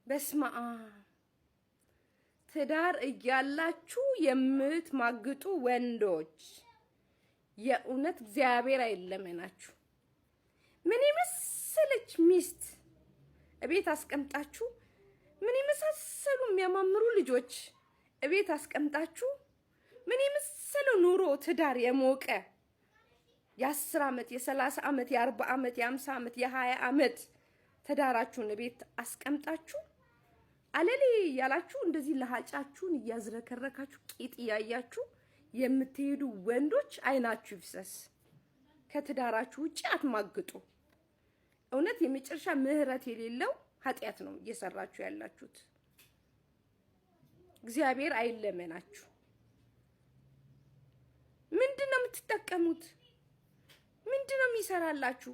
በስመ አብ! ትዳር እያላችሁ የምትማግጡ ወንዶች የእውነት እግዚአብሔር አይለመናችሁ። ምን የመሰለች ሚስት እቤት አስቀምጣችሁ፣ ምን የመሳሰሉ የሚያማምሩ ልጆች እቤት አስቀምጣችሁ፣ ምን የመሰለ ኑሮ ትዳር የሞቀ የ10 ዓመት፣ የ30 ዓመት፣ የ40 ዓመት፣ የ50 ዓመት፣ የ20 ዓመት ትዳራችሁን እቤት አስቀምጣችሁ አለሌ ያላችሁ እንደዚህ ለሀጫችሁን እያዝረከረካችሁ ቂጥ እያያችሁ የምትሄዱ ወንዶች አይናችሁ ይፍሰስ። ከትዳራችሁ ውጭ አትማግጡ። እውነት የመጨረሻ ምህረት የሌለው ኃጢአት ነው እየሰራችሁ ያላችሁት። እግዚአብሔር አይለመናችሁ። ምንድን ነው የምትጠቀሙት? ምንድን ነው የሚሰራላችሁ?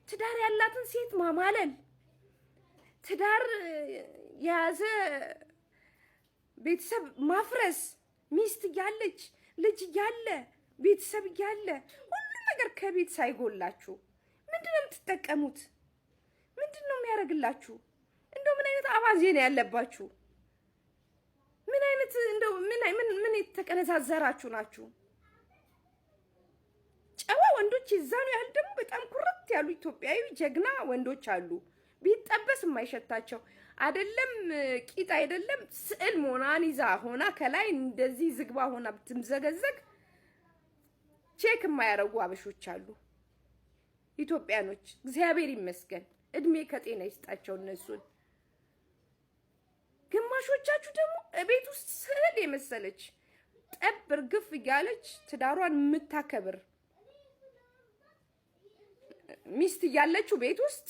ትዳር ያላትን ሴት ማማለል፣ ትዳር የያዘ ቤተሰብ ማፍረስ፣ ሚስት እያለች፣ ልጅ እያለ፣ ቤተሰብ እያለ፣ ሁሉም ነገር ከቤት ሳይጎላችሁ ምንድን ነው የምትጠቀሙት? ምንድን ነው የሚያደርግላችሁ? እንደው ምን አይነት አባዜ ነው ያለባችሁ? ምን አይነት እንደው ምን ምን ምን የተቀነዛዘራችሁ ናችሁ? ጨዋ ወንዶች የዛኑ ያህል ደግሞ በጣም ኩርት ያሉ ኢትዮጵያዊ ጀግና ወንዶች አሉ። ቢጠበስ የማይሸታቸው፣ አይደለም ቂጥ አይደለም ስዕል ሞናሊዛ ሆና ከላይ እንደዚህ ዝግባ ሆና ብትምዘገዘግ check የማያደርጉ አበሾች አሉ። ኢትዮጵያኖች እግዚአብሔር ይመስገን እድሜ ከጤና ይስጣቸው እነሱን። ግማሾቻችሁ ደግሞ እቤት ውስጥ ስዕል የመሰለች ጠብ እርግፍ እያለች ትዳሯን የምታከብር ሚስት እያለችው ቤት ውስጥ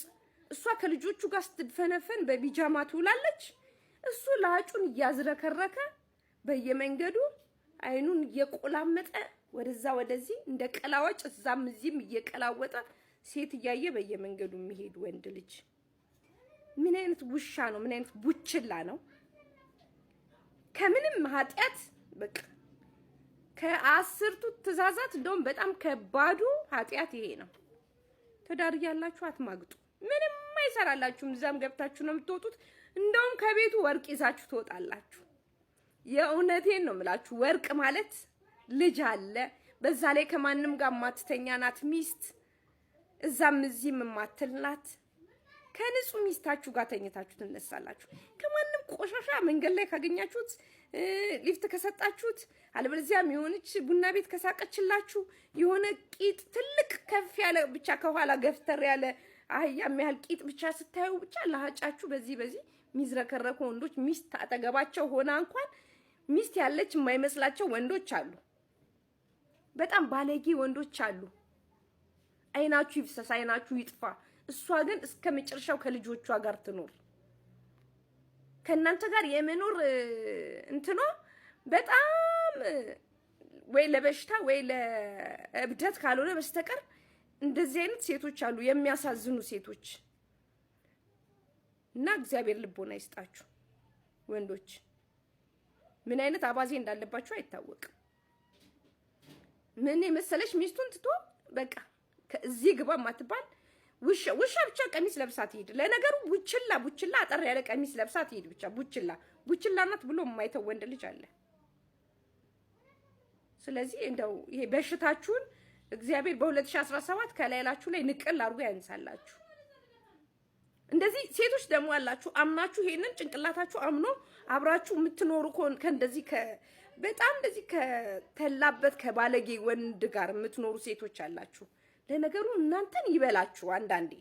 እሷ ከልጆቹ ጋር ስትፈነፈን በቢጃማ ትውላለች። እሱ ለሀጩን እያዝረከረከ በየመንገዱ አይኑን እየቆላመጠ ወደዛ ወደዚህ እንደ ቀላዋጭ እዛም እዚህም እየቀላወጠ ሴት እያየ በየመንገዱ የሚሄድ ወንድ ልጅ ምን አይነት ውሻ ነው? ምን አይነት ቡችላ ነው? ከምንም ኃጢአት በቃ ከአስርቱ ትእዛዛት እንደውም በጣም ከባዱ ኃጢአት ይሄ ነው። ትዳር እያላችሁ አትማግጡ። ምንም አይሰራላችሁም። እዛም ገብታችሁ ነው የምትወጡት። እንደውም ከቤቱ ወርቅ ይዛችሁ ትወጣላችሁ። የእውነቴን ነው የምላችሁ። ወርቅ ማለት ልጅ አለ፣ በዛ ላይ ከማንም ጋር ማትተኛ ናት ሚስት፣ እዛም እዚህም የማትል ናት። ከንጹህ ሚስታችሁ ጋር ተኝታችሁ ትነሳላችሁ። ከማንም ቆሻሻ መንገድ ላይ ካገኛችሁት ሊፍት ከሰጣችሁት፣ አለበለዚያም የሆነች ቡና ቤት ከሳቀችላችሁ፣ የሆነ ቂጥ ትልቅ ከፍ ያለ ብቻ ከኋላ ገፍተር ያለ አህያ የሚያህል ቂጥ ብቻ ስታዩ ብቻ ለሀጫችሁ በዚህ በዚህ የሚዝረከረኩ ወንዶች ሚስት አጠገባቸው ሆና እንኳን ሚስት ያለች የማይመስላቸው ወንዶች አሉ። በጣም ባለጌ ወንዶች አሉ። አይናችሁ ይፍሰስ፣ አይናችሁ ይጥፋ። እሷ ግን እስከ መጨረሻው ከልጆቿ ጋር ትኖር። ከእናንተ ጋር የመኖር እንትኗ በጣም ወይ ለበሽታ ወይ ለእብደት ካልሆነ በስተቀር እንደዚህ አይነት ሴቶች አሉ፣ የሚያሳዝኑ ሴቶች። እና እግዚአብሔር ልቦና ይስጣችሁ ወንዶች። ምን አይነት አባዜ እንዳለባችሁ አይታወቅም። ምን የመሰለች ሚስቱን ትቶ በቃ ከዚህ ግባ ማትባል ውሻ ውሻ ብቻ ቀሚስ ለብሳ ትሄድ። ለነገሩ ቡችላ ቡችላ አጠር ያለ ቀሚስ ለብሳ ትሄድ። ብቻ ቡችላ ቡችላ ናት ብሎ የማይተው ወንድ ልጅ አለ። ስለዚህ እንደው ይሄ በሽታችሁን እግዚአብሔር በ2017 ከላይላችሁ ላይ ንቅል አድርጎ ያንሳላችሁ። እንደዚህ ሴቶች ደግሞ ያላችሁ አምናችሁ ይሄንን ጭንቅላታችሁ አምኖ አብራችሁ የምትኖሩ ከእንደዚህ በጣም እንደዚህ ከተላበት ከባለጌ ወንድ ጋር የምትኖሩ ሴቶች አላችሁ። ለነገሩ እናንተን ይበላችሁ። አንዳንዴ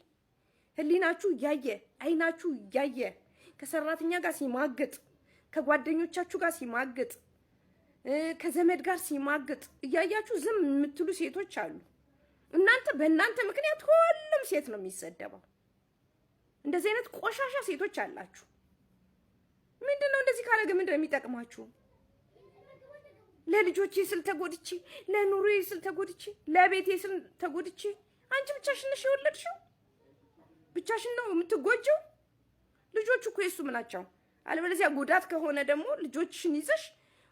ህሊናችሁ እያየ፣ አይናችሁ እያየ ከሰራተኛ ጋር ሲማግጥ፣ ከጓደኞቻችሁ ጋር ሲማግጥ፣ ከዘመድ ጋር ሲማግጥ እያያችሁ ዝም የምትሉ ሴቶች አሉ። እናንተ በእናንተ ምክንያት ሁሉም ሴት ነው የሚሰደበው። እንደዚህ አይነት ቆሻሻ ሴቶች አላችሁ። ምንድን ነው እንደዚህ ካረገ ምንድን ነው የሚጠቅማችሁ? ለልጆቼ ስል ተጎድቼ፣ ለኑሮዬ ስል ተጎድቼ፣ ለቤቴ ስል ተጎድቼ። አንቺ ብቻሽን ነሽ የወለድሽው? ብቻሽን ነው የምትጎጂው? ልጆቹ እኮ የሱም ናቸው። አለበለዚያ ጉዳት ከሆነ ደግሞ ልጆችሽን ይዘሽ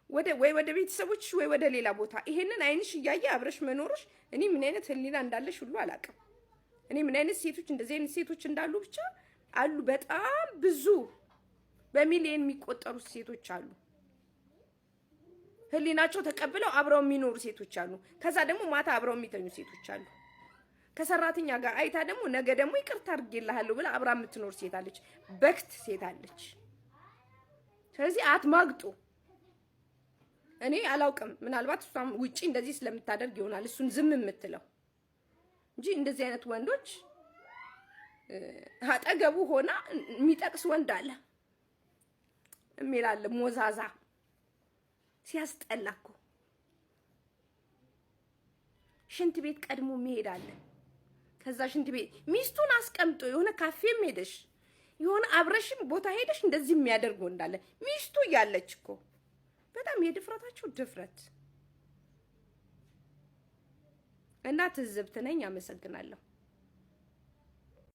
ወደ ወይ ወደ ቤተሰቦችሽ ወይ ወደ ሌላ ቦታ ይሄንን አይንሽ እያየ አብረሽ መኖርሽ እኔ ምን አይነት ህሊና እንዳለሽ ሁሉ አላውቅም። እኔ ምን አይነት ሴቶች እንደዚህ አይነት ሴቶች እንዳሉ ብቻ አሉ። በጣም ብዙ በሚሊዮን የሚቆጠሩ ሴቶች አሉ። ህሊናቸው ተቀብለው አብረው የሚኖሩ ሴቶች አሉ። ከዛ ደግሞ ማታ አብረው የሚተኙ ሴቶች አሉ። ከሰራተኛ ጋር አይታ ደግሞ ነገ ደግሞ ይቅርታ አድርጌልሃለሁ ብላ አብራ የምትኖር ሴት አለች። በክት ሴት አለች። ስለዚህ አትማግጡ። እኔ አላውቅም፣ ምናልባት እሷም ውጪ እንደዚህ ስለምታደርግ ይሆናል እሱን ዝም የምትለው እንጂ እንደዚህ አይነት ወንዶች አጠገቡ ሆና የሚጠቅስ ወንድ አለ የሚል አለ። ሞዛዛ ሲያስጠላ እኮ ሽንት ቤት ቀድሞ የሚሄድ አለ። ከዛ ሽንት ቤት ሚስቱን አስቀምጦ የሆነ ካፌም ሄደሽ የሆነ አብረሽም ቦታ ሄደሽ እንደዚህ የሚያደርግ ወንድ አለ። ሚስቱ እያለች እኮ በጣም የድፍረታቸው ድፍረት እና ትዝብት ነኝ። አመሰግናለሁ።